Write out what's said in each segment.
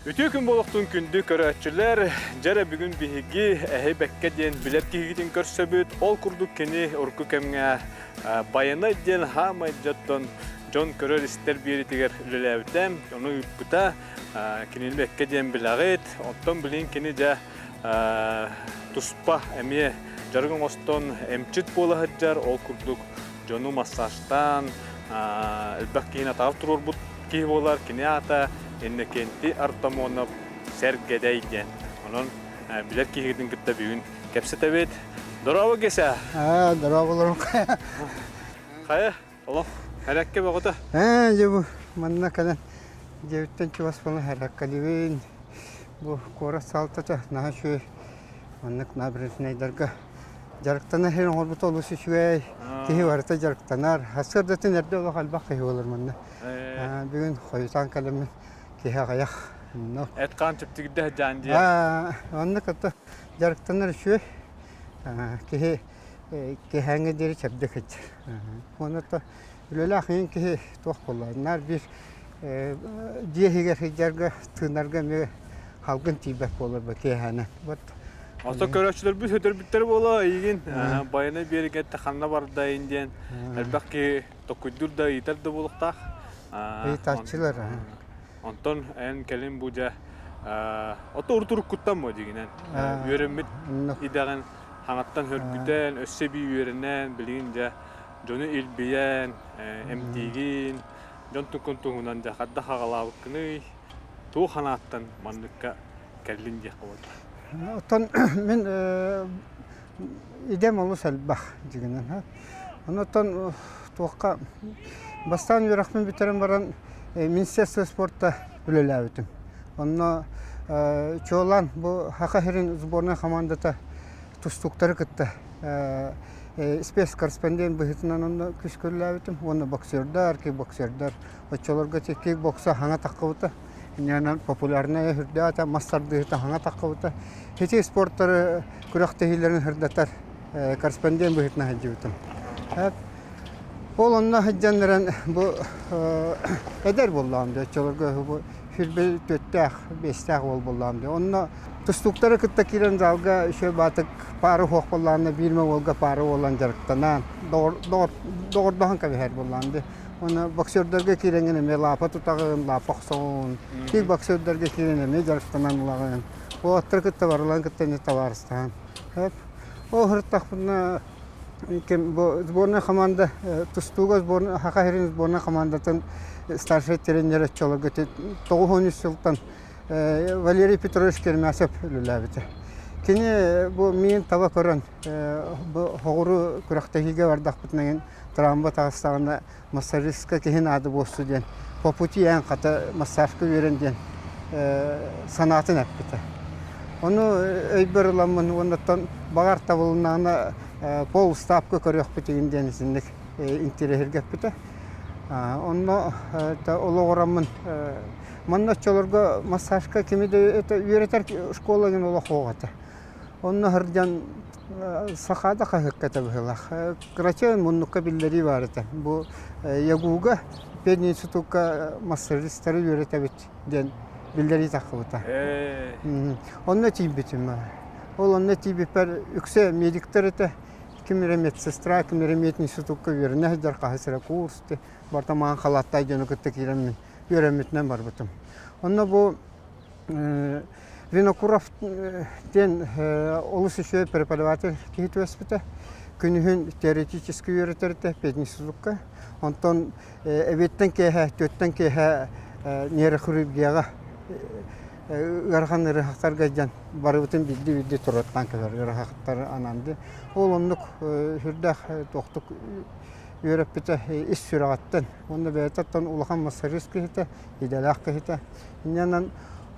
Үтүө күн буолуохтун күндү көрөөччүлэр! Дьэ эрэ бүгүн биһиги Эһэй Бэккэ диэн билэр киһигитин көрсөбүт. Ол курдук кини урукку кэмҥэ Байанай диэн хаамай дьоттон дьон көрөр-истэр биэритигэр үлэлээбитэ, ону ыыппыта. Кинини Бэккэ диэн билэҕит. Оттон билигин кини дьэ туспа эмиэ дьарык оҥостон эмчит буола сылдьар. Ол курдук дьону массажтаан элбэх киһини атаҕар туруорбут киһи буолар. Кини аата Иннокентий Артамонов Сэргэдэй диэн. Онон билэр киһигитин кытта бүгүн кэпсэтэбит. Дорообо, Геся! Аа, дорооболорум. Хайа, олох хэрэккэ бөҕөтө. Ээ, дьэ бу манна кэлэн дьиэбиттэн чугас буолан хэрэккэлибин. Бу куорат саалтата наһаа үчүгэй. Маннык набережнайдарга Дьарыктанар иһин оҥорбута олус үчүгэй. Киһи барыта дьарыктанар. Сарсыардатын эрдэ олох элбэх киһи буолар манна. Бүгүн хойутаан кэлэммин киһи аҕыйах. Эт-хаан чэпчигирдэ сылдьаан дии. Онно кытта дьарыктанар үчүгэй. Киһи киэһээҥҥэ диэри чэбдик сылдьар. Уонна үлэлээх иһин киһи туох буолла? Наар биир дьиэ иһигэр сылдьарга, тыынарга эмиэ халгын тиийбэт буолар бу киэһээнэн. Вот Ото көрөөччүлэрбит өтөрбүттэр буолуо эйигин байанай биэригэтте ханна бардайын диэн элбэх киһи токуйдуур да ыйытар да буолуохтаах. Ыйытааччылар. Онтон эн кэлин бу дьэ ото урутуруккуттан бу дигинэн үөрэммит идэҕин хаҥаттан хөргүтэн өссө бии үөрэнэн билигин дьэ дьону илбийэн эмтиигин дьон тукун туһунан дьэ хадда хаҕалаабыккыный туох ханааттан манныкка кэллин диэххэ буолла. Оттон мин идэм олус элбэх дьигинэн. Онтон туохха бастаан үөрэхпин бүтэрэн баран Министерство спорта үлэлээбитим. Онно чуолаан бу Саха сирин сборнай хамаандата тустууктары кытта спецкорреспондент быһыытынан онно күүскэ үлэлээбитим уонна боксердар, кикбоксердар оччолорго кикбокса хаҥа таххыбыта. Инньэнэн популярнай үрдээтэ, мас тардыһыыта хаҥа таххыбыта. Ити спорттары күрэхтэһиилэрин сырдатар корреспондент быһыытынан сылдьыбытым. Ол онно сылдьан эрэн бу эдэр буоллаҕым дии, оччолорго бу сүүрбэ түөртээх, биэстээх уол буоллаҕым дии. Онно тустууктары кытта киирэн залга үчүгэй баатык паары суох буоллаҕына биир эмэ уолга паары буолан дьарыктанан, доҕордоһон кэбиһэр буоллаҕым дии. Уонна боксердарга киирэҥҥин эмиэ лаапа тутаҕын, лаапа охсоҕун, кикбоксердарга киирэн эмиэ дьарыктанан ылаҕын. Уолаттары кытта барыларын кытта эмиэ табаарыстаһан. Ол сырыттахпына ким бу сборная команда тустууга сборная Саха сирин сборная командатын старшай тренерэ оччолорго 93 сылтан Валерий Петрович Кермясов үлэлээбитэ. Кини бу миин таба көрөн бу соҕуруу күрэхтэһиигэ бардахпытына трамва таҕыстаҕына массажистка киһи наада буолсу диэн по пути эн хата массажка үөрэн диэн санаатын эппитэ. Ону өйбөр ыламмын уоннаттан баҕар табылыннаҕына пол устаапка көрүөхпүт игин диэн итинник интириэһиргэппитэ. Онно олоҕураммын манна оччолорго массажка кими да үөрэтэр школа гин олох суох этэ. Онно сылдьан Саха да хаһыакка этэ быһыылаах. Кырачаан муннукка биллэрии баар этэ. Бу ЯГУ-га пединститукка массажистары үөрэтэбит диэн биллэрии таххыбыта. Онно тиийбитим. Ол онно тиийбиппэр үксэ медиктэр этэ. Ким эрэ медсестра, ким эрэ мединститукка үөрэнэ сылдьар хаһыс эрэ курс барыта маҥан халааттаах дьону кытта киирэммин үөрэммитинэн барбытым. Онно бу Винокуров диэн олус үчүгэй преподаватель киһи түбэспитэ. Күнүһүн теоретически үөрэтэр этэ пединститукка. Онтон эбиэттэн киэһэ, түөртэн киэһэ нейрохирургияҕа ыарахан ыарыһахтарга дьон барыбытын биирдии-биирдии туруортаан кэлэр ыарыһахтар ананды. Ол оннук сүрдээх туохтук үөрэппитэ ис сүрэҕиттэн. Уонна бэйэтэ оттон улахан массажист киһитэ, идэлээх киһитэ. Инньэнэн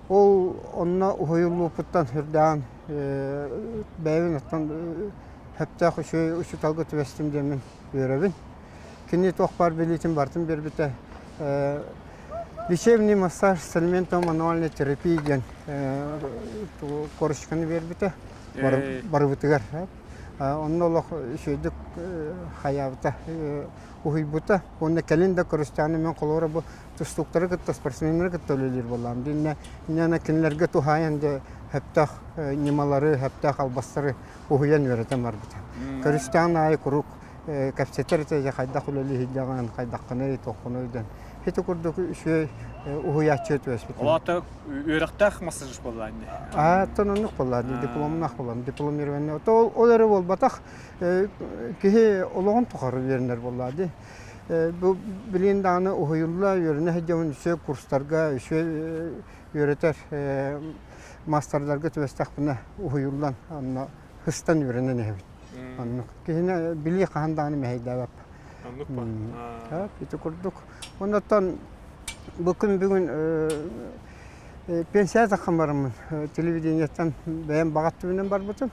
ол онно уһуйуллубуппуттан сүрдээҕин бэйэбин оттон сөптөөх үчүгэй учууталга түбэстим диэммин үөрэбин. Кини туох баар билиитин барытын биэрбитэ. Лечебный массаж с элементом мануальной терапии диэн корочканы биэрбитэ барыбытыгар. Онно олох үчүгэйдик хайаабыта, уһуйбута. Уонна кэлин да көрүстэҕинэ мен холобура бу тустууктары кытта, спортсменнары кытта үлэлиир буоллаҕым. Диннэ инньэ кинилэргэ туһаайан дьэ сөптөөх ньымалары, сөптөөх албастары уһуйан үөрэтэн барбыта. Көрүстэҕин аайы куруук кэпсэтэр этэ хайдах үлэлииһийдэҕин, хайдаххыный, туоххунуй диэн. Ити курдук үчүгэй уһуйааччы түбэспитим. Ол аата үөрэхтээх массажист буолла инни? Ааттан оннук буолла, дипломнаах буоллам, дипломированный. Ол, ол эрэ буолбатах, киһи олоҕун тухары үөрэнэр буолла дии. Бу билигин даҕаны уһуйулла, үөрэнэ сылдьабын үчүгэй курстарга, үчүгэй үөрэтэр маастардарга түбэстэхпинэ уһуйуллан, онно сыстан үөрэнэн иһэбин. Оннук. Киһини билии хаһан даҕаны мэһэйдээбэт. Оннук ба? Ити курдук. Оннуттан бу күн бүгүн пенсия таххан бараммын телевидениеттан бэйэм баҕа өттүбүнэн барбытым.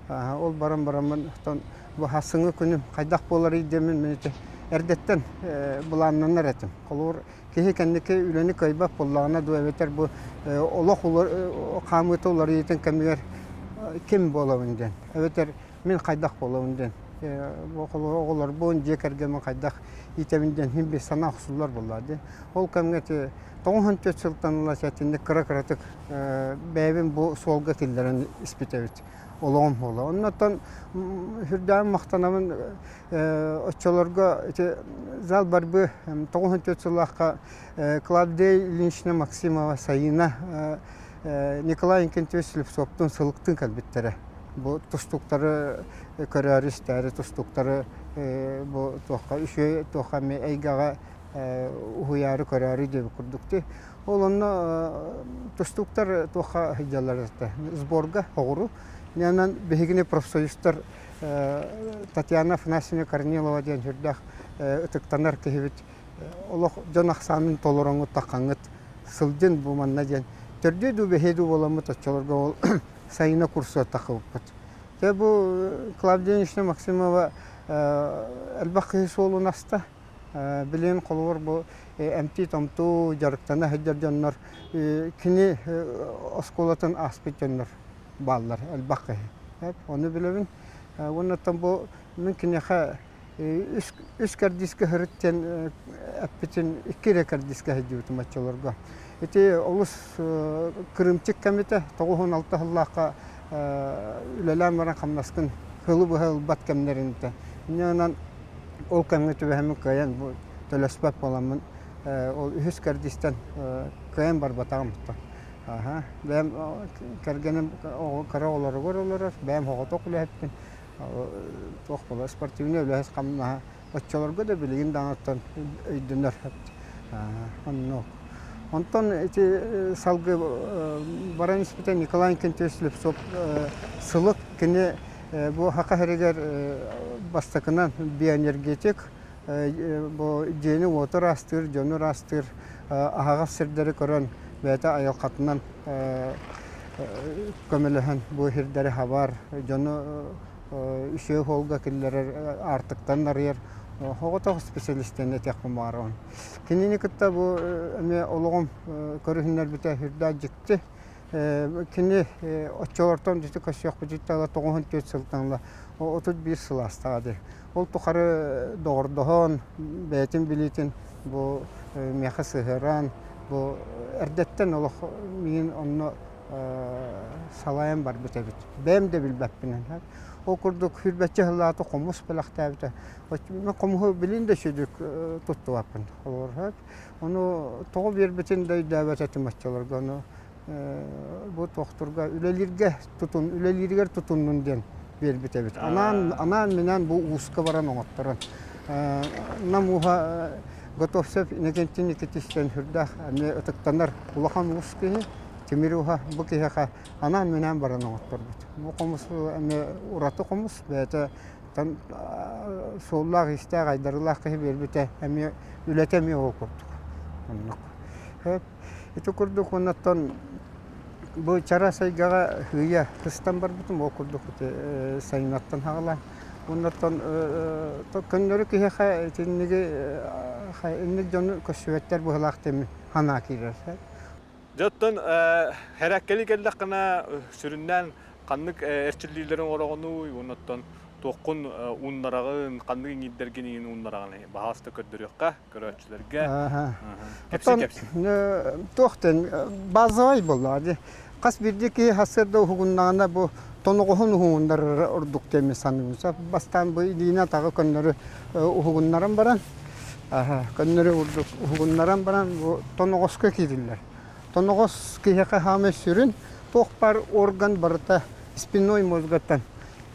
Ол баран бараммын оттон бу хассыҥҥы күнүм хайдах буоларый диэммин мин ити эрдэттэн былааннанар этим. Холобур, киһи кэнники үлэни кыайбат буоллаҕына дуу эбэтэр бу олох хаамыыта уларыйыытын кэмигэр ким буолабын диэн эбэтэр мин хайдах буолабын диэн оҕолорбун дьиэ кэргэммин хайдах иитэбин диэн син биир санаа охсуллар буоллаҕа дии. Ол кэмҥэ ити 94 сылтан ыла итинник кыра-кыратык бэйэбин бу суолга киллэрэн испит эбит олоҕум буола. Оннуттан сүрдээҕин махтанабын оччолорго ити зал барбы 94 сыллаахха Клавдия Ильинична Максимова Сайыына Николай Инкентьевич Слепцовтуун сылыктыын кэлбиттэрэ. Бу тустууктары көрөөрү-истээри тустууктары бу туохха үчүгэй туохха эмиэ эйгэҕэ уһуйаары көрөөрү диэбит курдук дии. Ол онно тустууктар туохха сылдьаллар этэ сборга оҕуру. Онон биһигини профсоюзтар Татьяна Афанасьевна Корнилова диэн сүрдээх ытыктанар киһибит олох дьон ахсаанын толороҥҥут таххаҥҥыт сылдьын бу манна диэн төрдүө дуу бэһиэ дуу буоламмыт оччолорго ол сайына курсуга таххыбыппыт. Дьэ бу Клавдия Ильинична Максимова элбэх киһи суолун аста. Билигин холобур бу эмтии-томтуу дьарыктана сылдьар дьоннор кини оскуолатын ааспыт дьоннор бааллар элбэх киһи. Ону билэбин. Уонна бу мин киниэхэ үс кэрдиискэ сырыт диэн эппитин икки эрэ кэрдиискэ сылдьыбытым оччолорго. Ити олус кырыымчык кэм этэ. 96 сыллаахха үлэлээн баран хамнаскын сылы быһа ылбат кэмнэрин этэ. Инньэ гынан ол кэмҥэ түбэһэммин кыайан бу төлөспөт буоламмын ол үһүс кэрдиистэн кыайан барбатаҕым. Аха. Бэйэм кэргэним кыра оҕолоругар олорор, бэйэм соҕотох үлэһиппин. Туох буолар спортивнай үлэһит хамнаһа оччолорго да билигин даҕаны өйдөнөр. Оннук. Онтон ити салгыы баран испитэ Николай Инкентьевич Слепцов сылык кини бу Саха сиригэр бастакынан биоэнергетик бу дьиэни-уоту ыраастыыр, дьону ыраастыыр аһаҕас сирдэри көрөн бэйэтэ айылҕатынан көмөлөһөн бу сирдэри хабар, дьону үчүгэй суолга киллэрэр, аартыктан арыйар соҕотох специалистэн этиэхпин баҕарабын. Кинини кытта бу эмиэ олоҕум көрүһүннэрбитэ сүрдээх дьикти. Кини оччолортон дьити көрсүөхпүтүттэн 94 сылтан ыла 31 сыл аастаҕа дии. Ол тухары доҕордоһон, бэйэтин билиитин бу миэхэ сыһыаран, бу эрдэттэн олох миигин онно салайан барбыт эбит. Бэйэм да билбэппинэн. Ол курдук сүүрбэччэ сыллаата хомус бэлэхтээбитэ. Мен хомуһу билин да үчүгүйдүк туттубаппын. Холобур, ону тоҕо биэрбитин да өйдөөбөт этим оччолорго. Ону бу туохтурга үлэлииргэ тутун үлэлииригэр тутуннун диэн биэрбит эбит. Анаан анаан-минээн бу ууска баран оҥотторон. Нам ууһа Готовцев Иннокентий Никитичтэн сүрдээх эмиэ ытыктанар улахан уус киһи, тимир ууһа бу киһиэхэ анаан-минээн баран оҥотторбут. Бу хомус эмиэ ураты хомус, бэйэтэ суоллаах-иистээх, айдарыылаах киһи биэрбитэ эмиэ үлэтэ эмиэ ол курдук. Оннук. Ити курдук оннуттан бу чараас эйгэҕэ сыыйа сыстан барбытым, ол курдук ити сайыннаттан саҕалаан. Оннуттан көннөрү киһиэхэ итинниги инник дьону көрсүбэттэр быһыылаах диэн санаа киирэр. Дьэ оттон хэрээккэлии кэллэххинэ сүрүннээн ханнык эрчиллиилэри оҥороҕунуй уонна оттон туоххун ууннараҕын, ханнык иҥиирдэргин иҥин ууннараҕын баһаалыста көрдөрүөххэ, көрөөччүлэргэ. Оттон туох диэн базовай буоллаҕа дии. Хас биирдии киһи сарсыарда уһугуннаҕына бу тоноҕоһун уһугуннарара ордук диэн саныыбын. Бастаан бу илиини атаҕы көннөрү уһугуннаран баран, көннөрү ордук уһугуннаран баран бу тоноҕоско киириллэр. Тоноҕос киһиэхэ хаамай сүрүн туох баар орган барыта спинной мозгаттан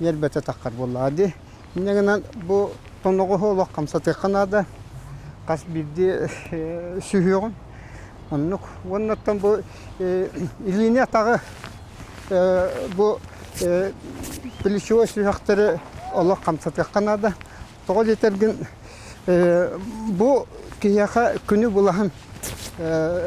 ньиэрбэтэ таххар буоллаҕа дии. Инньэ гынан бу тоноҕоһу олох хамсатыахха наада. Хас биирдии сүһүөҕүн. Оннук. Уонна оттон бу илиини атаҕы бу плечевой сүһүөхтэри олох хамсатыахха наада. Тоҕо диэтэргин бу киһиэхэ күнү булаһын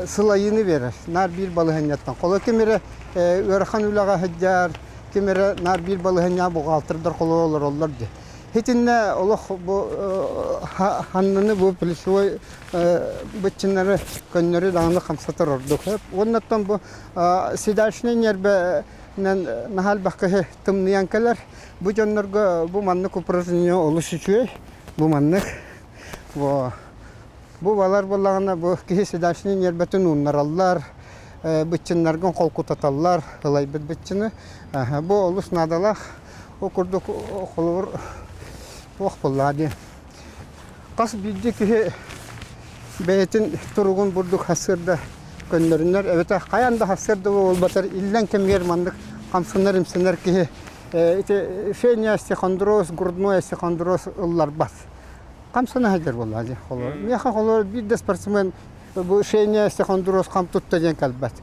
сылайыыны биэрэр. Наар биир балаһыанньаттан. Холо ким эрэ ыарахан үлэҕэ сылдьар, ким эрэ наар биир балаһыанньаҕа буҕаалтырдар холо олороллор дии. Итиннэ олох бу ханныны бу плечевой быччыннары көннөрү даҕаны хамсатар ордук. Уоннаттан бу седалищнай ньиэрбэнэн наһаа элбэх киһи тымныйан кэлэр. Бу дьоннорго бу маннык упражнение олус үчүгэй. Бу маннык. Бу бу балар буоллаҕына бу киһи седалищнай ньиэрбэтин ууннараллар, быччыннаргын холкутаталлар, ылайбыт быччыны. Бу олус наадалаах. Ол курдук холобур туох буоллаҕа диэн. Хас биирдии киһи бэйэтин туругун бурдук сарсыарда көннөрүнэр эбэтэр хайаан да сарсыарда буолбатар иллэҥ кэмигэр маннык хамсанар-имсэнэр киһи ити шейный остеохондроз, грудной остеохондроз ылларбат. Хамсана сылдьар буоллаҕа дии холобур. Миэхэ холобур биир да спортсмен бу шейный остеохондроз хам тутта диэн кэлбэт.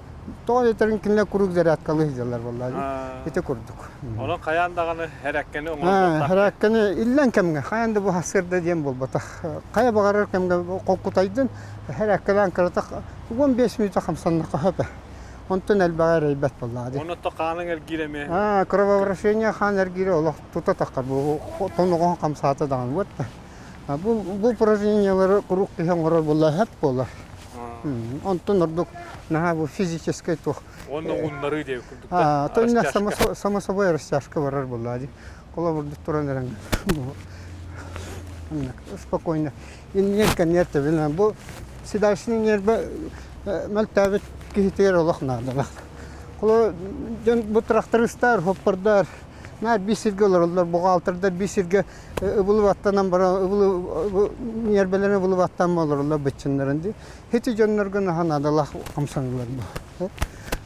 Тоҕо диэтэрин кинилэр куруук зарядкалыы сылдьаллар буоллаҕа дии. Ити курдук. Онон хайаан даҕаны һэрэккэни оҥорбуттар. Һэрэккэни иллэҥ кэмҥэ хайаан да бу сарсыарда диэн буолбатах. Хайа баҕарар кэмҥэ холкутайдын һэрэккэлээн кыратык 15 мүнүүтэ хамсаннахха сөп. Онтон элбэҕи эрэйбэт буоллаҕа дии. Онно хааныҥ эргиирэ эмиэ. Аа, кровообращение хаан эргиирэ олох тута таххар бу тоноҕоһун хамсаата даҕаны вот. Бу бу упражнениялары куруук киһи оҥорор буолла сөп буолар. Онтон ордук наһаа бу физическэй туох. Уонна ууннарыы диэбит курдук да. То само, само собой растяжка барар буолла дии. Холобурдук туран эрэн спокойно. Инньэр кэнниэр бу седалищный нервэ мөлтөөбүт киһитигэр олох наадалаах. Холо дьон бу трактористар, хоппордар наар биир сиргэ олороллор, буҕаалтырдар биир сиргэ ыбылы баттанан баран ыбылы ньиэрбэлэрин ыбылы баттаан олороллор быччыннарын дии. Ити дьоннорго наһаа наадалаах хамсаныылар бу.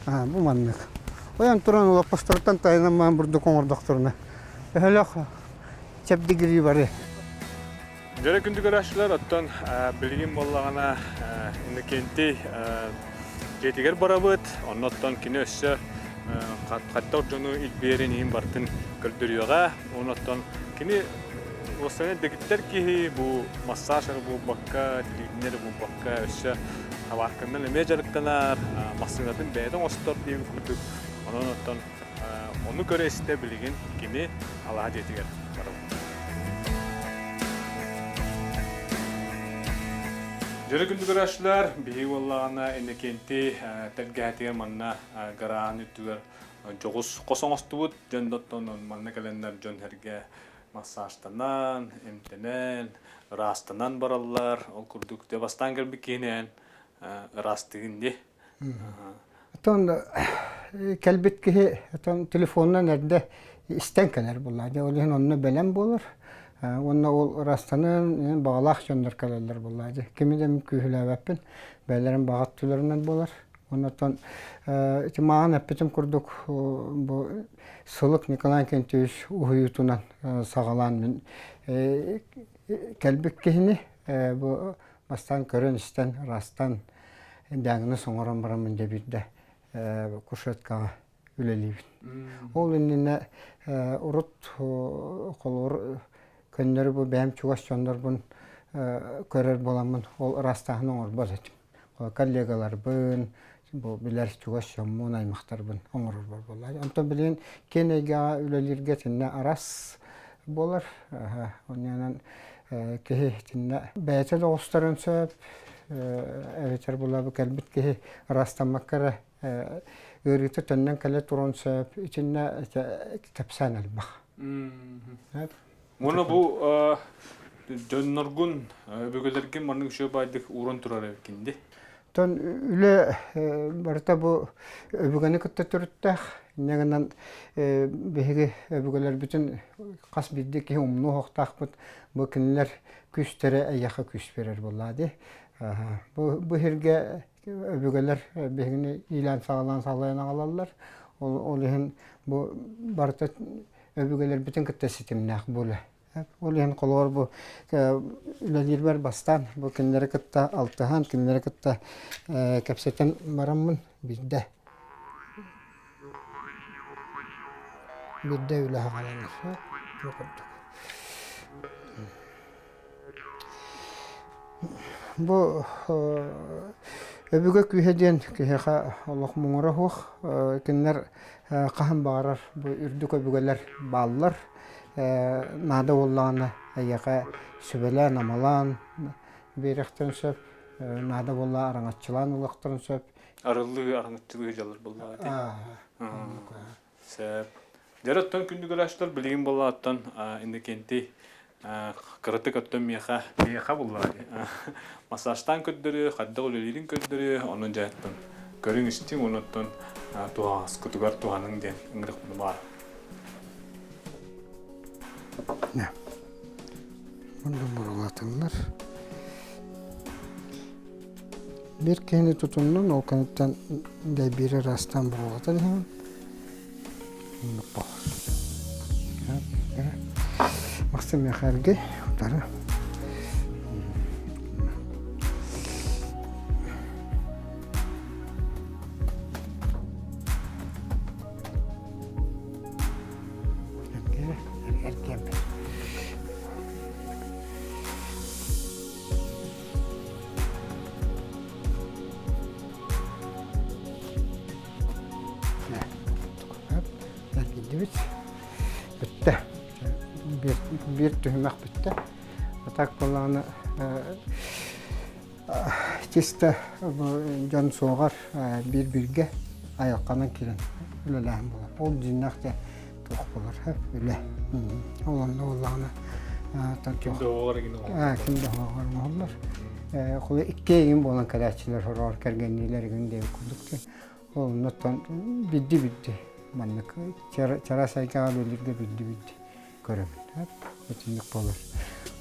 Бу маннык. Ойон туран олоппосторуттан тайынан маан бурдук оҥордохторуна өһөлөх чэбдигирии бары. Дьөрө күндү көрөөччүлэр, оттон билигин буоллаҕына Иннокентий дьиэтигэр барабыт, онно оттон кини өссө хаттар дьону илбиэрин иһин барытын көрдөрүөҕэ. Онон кини уоссайынан дэгиттэр киһи бу массаж эрэ буолбакка, телевидение эрэ буолбакка, өссө табаарканан эмиэ дьарыктанар, массыынатын бэйэтэ оҥостор диэбит курдук. Онон оттон Ону көрө-истэ билигин кини алаһа дьиэтигэр барабыт. Дьөрү күндү көрөөччүлэр, биһиги буоллаҕына Иннокентий тэлгэһэтигэр манна гарааһын үрдүгэр дьоҕус хос оҥостубут. Дьон оттон манна кэлэннэр дьон-сэргэ массажтанан, эмтэнэн, ыраастанан бараллар. Ол курдук дьэ бастаан кэлбит киһинээн ыраастыгын дии. Оттон кэлбит киһи оттон телефонунан эрдэ истэн кэлэр буоллаҕа дии. Ол иһин онно бэлэм буолар. Уонна ол ыраастанан баҕалаах дьоннор кэлэллэр буоллаҕа дии. Кими да күүһүлээбэппин. Бэйэлэрин баҕа өттүлэринэн буолар. Уонна оттон ити мааҕын эппитим курдук бу Сылык Николай Кентьевич уһуйуутунан саҕалаан мин кэлбит киһини бу бастаан көрөн-истэн, ыраастаан диагноз оҥорон бараммын дьэ биирдэ кушеткаҕа үлэлиибин. Ол иннинэ урут холобур көннөрү бу бэйэм чугас дьоннорбун көрөр буоламмын ол ыраастааһын оҥорбот этим. Коллегаларбын, бу билэр чугас дьоммун, аймахтарбын оҥорорбор буолла. Онтон билигин киэн эйгэҕэ үлэлииргэ итиннэ арас буолар. Онньонон киһи итиннэ бэйэтэ да оҕустарыан сөп, эбэтэр була кэлбит киһи ыраастаммакка эрэ ыарыыта төннөн кэлэ туруон сөп. Итиннэ кэпсээн элбэх. Уонна бу дьонноргун, өбүгэлэргин маннык үчүгэй баайдык ууран турар эбиккин дии. Оттон үлэ барыта бу өбүгэни кытта төрүттээх. Инньэ гынан биһиги өбүгэлэрбитин хас биирдии киһи умнуо суохтаахпыт. Бу кинилэр күүстэрэ эйиэхэ күүс биэрэр буоллаа дии. Бу, бу сиргэ өбүгэлэр биһигини иилээн-саҕалаан салайан аҕалаллар. Ол, ол иһин бу барыта өбүгэлэрбитин кытта ситимнээх бу үлэ. Ол иһин холобур бу үлэлиирбэр бастаан бу кинилэри кытта алтыһан, кинилэри кытта кэпсэтэн бараммын биирдэ биирдэ үлэ саҕаланар. Бу курдук. Бу өбүгэ күүһэ диэн киһиэхэ олох муҥура суох. Кинилэр хаһан баҕарар бу үрдүк өбүгэлэр бааллар. Наада буоллаҕына эйиэхэ сүбэлээн-амалаан биэриэхтэрин сөп. Наада буолла араҥаччылаан ылыахтарын сөп. Арыллыы, араҥаччылыы дьаллар буоллаҕа ити. Сөп. Дьэ, оттон күндү көрөөччүлэр билигин буолла оттон Иннокентий кыратык оттон миэхэ миэхэ буллаҕа дии. Массажтаан көрдөрүө, хайдах үлэлиирин көрдөрүө, онон дьэ оттон көрүҥ-истиҥ, уонна оттон туһаҕаскытыгар туһаныҥ диэн ыҥырык баар. Муннун бурулатыллар. Биир киһини тутуннун, ол кэнниттэн дэйбиири ыраастаан буруолатан иһэҕин. Оннук буолар. Максим Михайлович утары. Эргиэмпит. Эргиллибит. Бүттэ. Биир түһүмэх бүттэ. А так буоллаҕына чисто дьон суоҕар биир-бииргэ айылҕанан киирэн үлэлээһин буолар. Ол дьиҥнээх да туох буолар үлэ. Ол онно буоллаҕына ким да оҕолор игин ким да оҕолор оҥоһуллар. Холу икки игин буолан кэлээччилэр сороҕор кэргэнниилэр игин диэбит курдук ол оннуттан бидди-бидди маннык чараас эйгэҕэ үлэлииргэ бидди-бидди көрөбүн. Итинник буолар.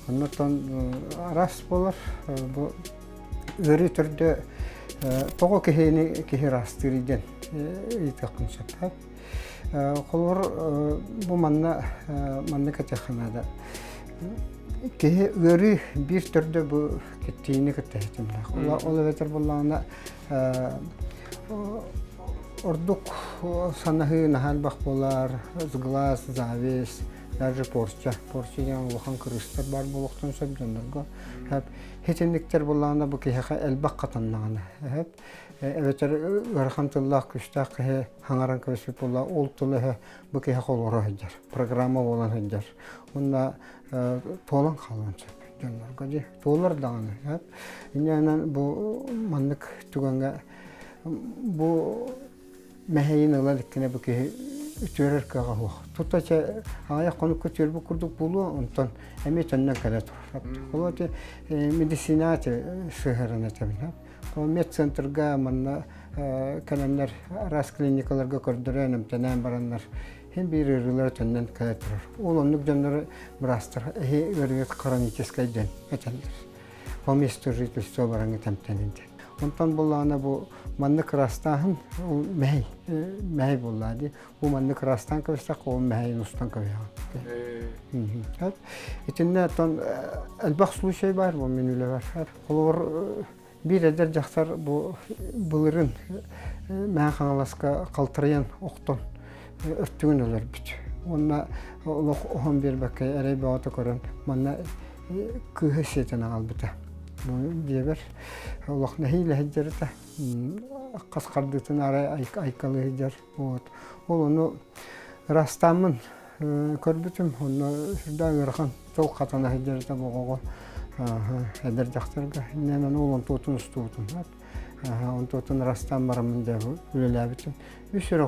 Оннуттан араас буолар. Бу ыарыы төрдө тоҕо киһини киһи ыраастыыр диэн ыйытыахпын сөп. Холобур, бу манна маннык этиэххэ наада. Киһи ыарыы биир төрдө бу киттиини кытта ситимнээх. Ол эбэтэр буоллаҕына ордук санаһыы наһаа элбэх буолар, сглаз, зависть, даже порча. Порча диэн улахан кырыыстар баар буолуохтарын сөп дьоннорго. Итинниктэр буоллаҕына бу киһиэхэ элбэх хатаннаҕына. Эбэтэр ыарахан тыллаах күүстээх киһи хаҥаран кэбиспит буолла, ол тыл-өһө бу киһи холоро сылдьар, программа буолан сылдьар. Уонна туолан хаалыан сөп дьоннорго дии. Туолар даҕаны. Инньэ бу маннык түгэҥҥэ бу мэһэйин ыла иликкинэ бу киһи үтүөрэр кыаҕа суох. Тута чэ аҕыйах хонукка үтүөрбүт курдук буолуо, онтон эмиэ төннөн кэлэ турар. Ол ити медицина сыһыаран этэбин. Медцентрга манна кэлэннэр араас клиникаларга көрдөрөн, эмтэнэн бараннар син биир ыарыылара төннөн кэлэ турар. Ол оннук дьоннору быраастар эһи ыарыыгыт хроническай диэн этэллэр. По месту жительства бараҥҥыт эмтэнин диэн. Онтон буллаҕына бу маннык ыраастааһын ол мэһэй мэһэй буоллаа дии. Бу маннык ыраастаан кэбистэххэ ол мэһэйин устан кэбиһэҕин. Итиннэ оттон элбэх случай баар бу мин үлэбэр. Холобур биир эдэр дьахтар бу былырын Мэҥэ Хаҥаласка халтарыйан охтон өртүгүн өлөрбүт. Уонна олох оһон биэрбэккэ эрэй бөҕөтө көрөн манна кыыһы сиэтэн аҕалбыта. Бу дьиэбэр олох нэһиилэ сылдьар этэ. Хас хардыытын арай айкалыы сылдьар. Вот. Ол ону ырастааммын көрбүтүм. Онно сүрдээх ыарахан тыл хатана сылдьар этэ оҕоҕо эдэр дьахтарга. Иннинэн ол онтуотун устубутум. Онтуотун ырастаан бараммын дьэ үлэлээбитим. Үс эрэ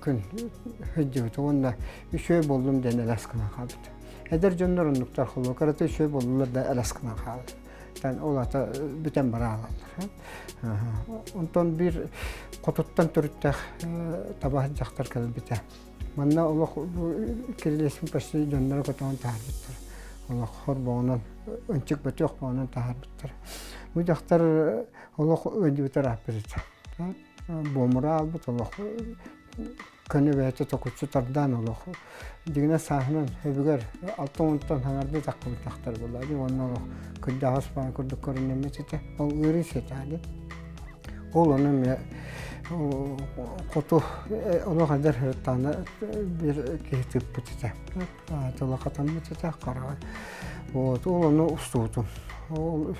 күн сылдьыбыт уонна үчүгэй буоллум диэн элэс гынан хаалбыт. Эдэр дьоннор оннуктар холуо кырата үчүгэй буоллулар да элэс гынан хаалар. Ол ата бүтэн бара аалаллар. Онтон биир хотуттан төрүттээх табаһыт дьахтар кэлбитэ. Манна олох кирилиэспин почти дьонноро көтөҕөн таһаарбыттар. Олох хорбоҕунан, ынчык бөтүөх боҕунан таһаарбыттар. Бу дьахтар олох ыалдьыбыта ырааппыт этэ. Буомура аалбыт олох көнө бэйэтэ токуччу тардаан олох дьиҥинэ сааһынан өбүгэр 60-тан хаҥардыы таххыбыт дьахтар буолла дии уонна олох кырдьаҕас баҕа курдук көрүнэммит этэ. Ол ыарыы сиэтэ дии. Ол ону эмиэ хоту олох эдэр сырыттаҕына биир киһи тыыппыт этэ. Тыла хатаммыт этэ хараҕа. Вот ол ону устубутум. Ол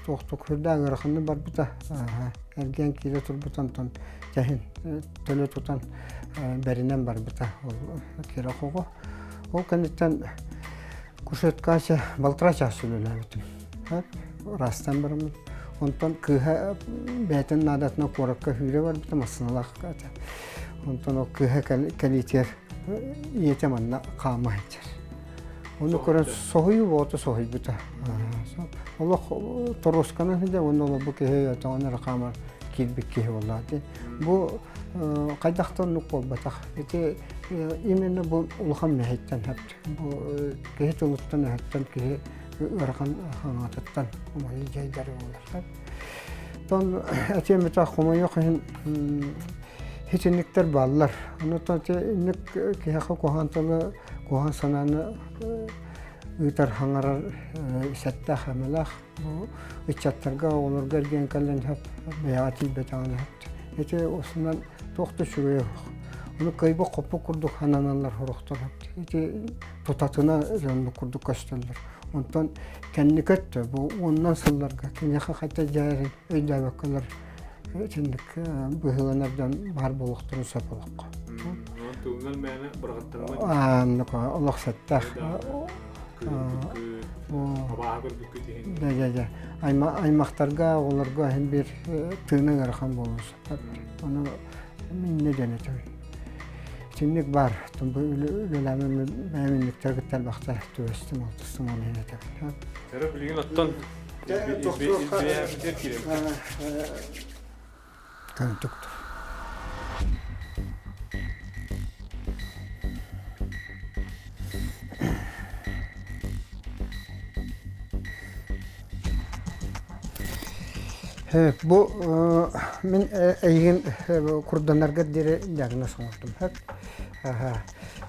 туохтук сүрдээх ыараханнык барбыта. Эргиэн киирэ турбут онтон чэһин төлө тутан бэринэн барбыта ол киирэ хоҕо. Ол кэнниттэн кушетка балтараа чаас үлэлээбитим. Ыраастаан бараммын. Онтон кыыһа бэйэтин наадатынан куоракка сүүрэ барбыта, массыыналаах этэ. Онтон ол кыыһа кэлиитигэр ийэтэ манна хаама сылдьар. Ону көрөн соһуйуу буолта соһуйбута. Олох торуосканан сылдьар уонна олох бу киһи өтөҕүн эрэ хаамар киирбит киһи буоллаҕа дии. Бу хайдах да оннук буолбатах. Ити именно бу улахан мэһэйтэн бу киһи тылыттан өһөттөн киһи ыарахан хаҥатыттан умайыы дьайдары буолар. Тон этиэм этэ хомойуох иһин итинниктэр бааллар. Онон инник киһиэхэ куһаҕан тылы, куһаҕан санааны ыытар, хаҥарар сэттээх эмэлээх. Бу ыччаттарга, оҕолорго эргийэн кэлэн сөп, бэйэҕэ тиийбэтэҕинэ сөп. Ити устунан туох да үчүгэйэ суох. Ону кыайбыт-хоппут курдук сананаллар сорохтор. Ити тутатына дьоннук курдук көстөллөр. Онтон кэнники өттө бу уонунан сылларга киниэхэ хайдах дьайарын өйдөөбөккөлөр итинник быһыыланар дьон баар буолуохтарын сөп олоххо. Тугунан мээнэ быраҕаттарыман Ааннык олох сэттээх. Абааһы көрбүккүт иһин. Дьэ дьэ дьэ. Аймахтарга, оҕолорго иһин биир тыына ыарахан буолуон сөп. Ону инньэ диэн этэбин. Итинник баар. Бу үлэлээмин бэйэм инниктэр кытта элбэхтэ түбэстим, алтыстым ол иһин этэбин. Эрэ билигин оттон илбийээбитигэр киирэбит. Көнтүктүр. Бу мин эйигин курданаргар диэри диагноз оҥордум.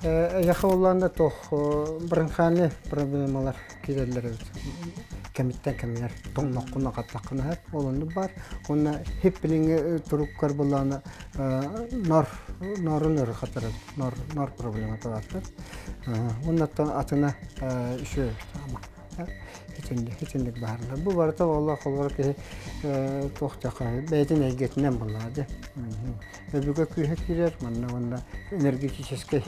Эйиэхэ буоллаҕына туох бронхальнай проблемалар киирэллэр эбит. Кэмиттэн кэмигэр тоҥноххуна хаттаххына ол оннук баар. Уонна хип билиҥҥи туруккар буоллаҕына нор норун ыарахаттар нор нор проблемата баар. Уонна атына үчүгэй ама. Итинник итинник баарлар. Бу барыта олох олорор киһи туох бэйэтин эйгэтинэн буоллаҕа дии. Өбүгэ күүһэ киирэр манна уонна энергетическэй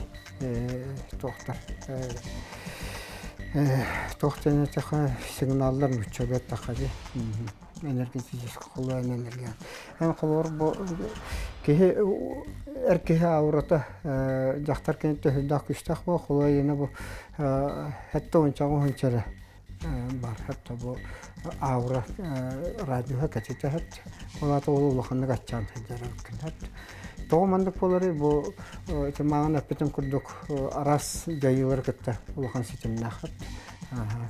туохтар туох диэн эттэххэ сигналлар нууччалыы эттэххэ дии энергетическэй холуйан энергия. Эн холобур бу киһи эр киһи аурата дьахтар киһи төһөлөөх күүстээх буо холуйана бу Хэтте уончаҕа уһунча эрэ бар хэтте бу аура радиоһа кэтитэ хэт ол аата ол улаханнык аччаан сылдьар эбиккин хэт тоҕо маннык буоларый бу ити мааҕын эппитим курдук араас дьайыылары кытта улахан ситимнээх хэт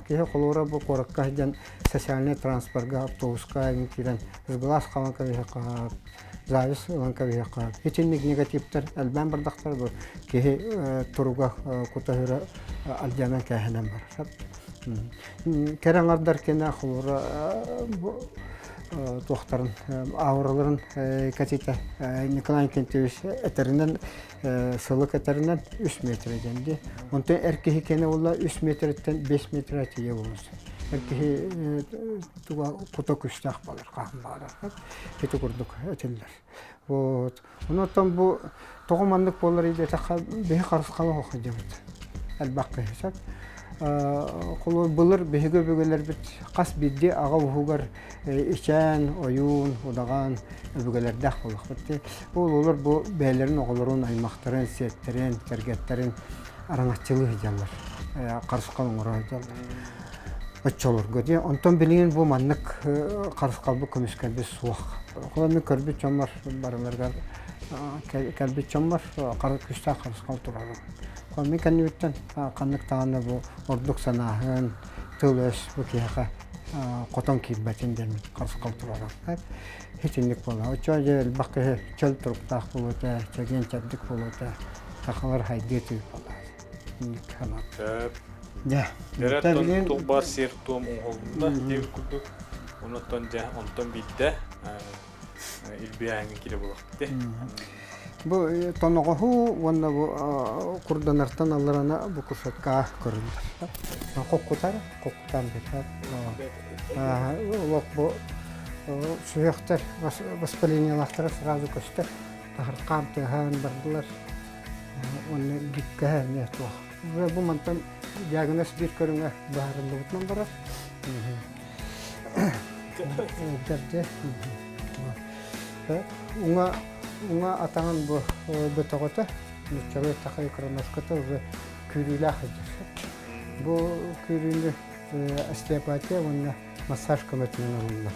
киһи холуура бу куоракка сылдьан социальнай транспорга автобуска эҥин киирэн сглаз хаалан кэбиһиэххэ зависть ылан кэбиһиэххэ. Итинник негативтэр элбээн бардахтар бу киһи туруга кута-сүрэ алдьанан кээһэнэн барар. Кэрэ аҥардар кэнэ холобура туохтарын аураларын кэтитэ Николай Иннокентьевич этэринэн сылык этэринэн 3 метр диэн дии. Онтон эр киһи кэнэ буолла 3 метртэн 5 метр тиийэ буолуон Эр киһи туга кута күстээх буолар хаһан баҕарар. Ити курдук этиллэр. Вот. Онон бу тоҕо маннык буолар диэтэххэ биһи харысхала сылдьабыт. Элбэх киһи сөп. Холобур, былыр биһиги өбүгэлэрбит хас биирдии аҕа уһугар ичээн, ойуун, удаҕан өбүгэлэрдээх буоллахпыт. Ол олор бу бэйэлэрин оҕолорун, аймахтарын, сиэттэрин, кэргэттэрин араҥаччылыы сылдьаллар, харысхал оҥоро сылдьаллар. Оччолорго дии. Онтон билигин бу маннык харысхалбыт көмүскэлбит суох. Холобур, мин көрбүт дьоммор барыларыгар кэлбит дьоммор күүстээх харысхал турар. Мин кэннибиттэн ханнык даҕаны бу ордук санааһын, тыл-өс бу киһиэхэ хотон киирбэтин диэн харысхал турара. Итинник буолла. Оччо дьэ элбэх киһи чөл туруктаах буолуота, чэгиэн-чэбдик буолуота, сахалар хайдыы тыы буолла. Инник санаам. Сөп. Дьэ. Дьэ, туох баар сиэр-туом оҥоһулунна диэбит курдук. Онтон дьэ, онтон биирдэ илбиһээҥҥэ киирэ буолуохпут. Бу тоноҕоһу уонна бу курданартан алларана бу кушетка көрүллэр. Хоккутар, хоккутан бүтэр. Олох бу сүһүөхтэр воспалениелаахтара сразу көстөр. Таһырхаан тыаһаан бардылар. Уонна гиккэһэ эмиэ туох. Бу мантан диагноз биир көрүҥэ быһаарыллыбытынан барар. Дэрдэ. Уҥа уҥа атаҕын бу бөтөҕөтө, нууччалыы саха икроножката уже күүрүүлээх сылдьар. Бу күүрүүнү остеопатия уонна массаж көмөтүнэн ылыллар.